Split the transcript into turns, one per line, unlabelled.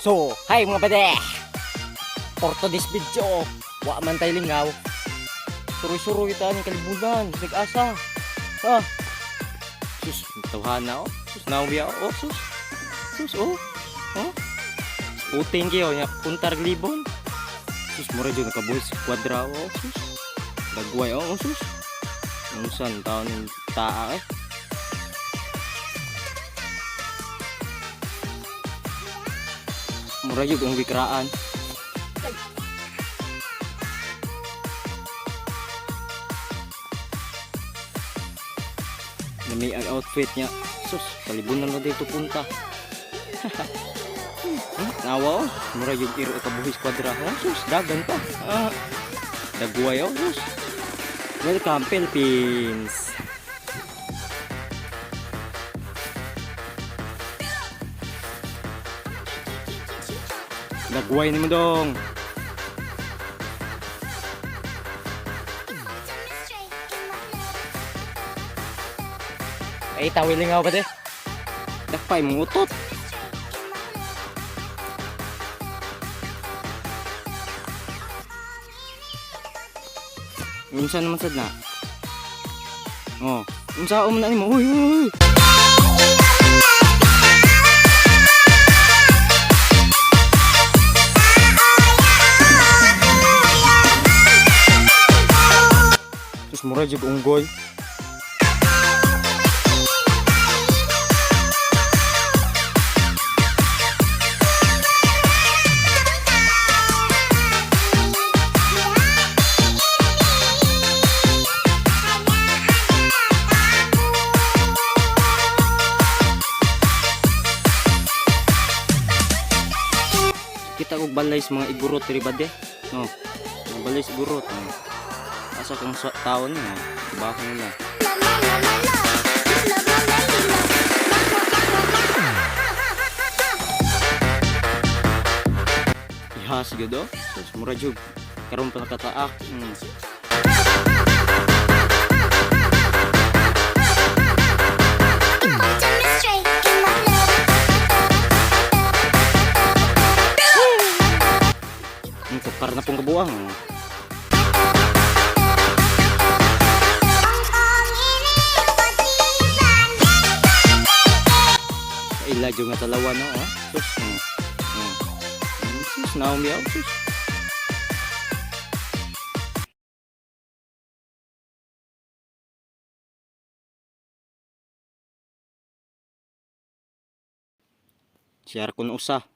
So, hi mga bade! For today's video, wa man tay lingaw. Suroy-suroy ta ni kalibunan, nag-asa. Ha? Sus, tawhana oh. Sus, nauya oh. Sus. Sus, oh. Oh. Puting kayo, nya puntar libon. Sus, mura jud nakabuhis kwadra oh. Sus. Dagway oh, sus. Unsan taon yung taa eh. Mura jud ang gikraan. Nami ang outfit niya. Sus, kalibunan na dito punta. Nawa oh. Mura yung iro kabuhis kwadra. Oh, sus, dagan pa. Ah, dagway oh, sus. Welcome, Philippines. Dagway ni mo dong. Ay, tawiling ako ba de? Dakpay mong utot. Unsa naman sad na? Oh, unsa man na nimo? Uy, uy, uy. Sus, mura jud unggoy. Kita og balay sa mga igurot diri ba de? No. Mga balay sa igurot. No. Asa kang sa taon niya? Bako nila. Ihas gyud oh. Sus, mura jud. Karon pa nakataak. Tukar na pong kabuang. Oh. Ila jud nga talawa no oh. Sus. Oh. Oh. Sus, naong biyaw sus. Share ko na usa.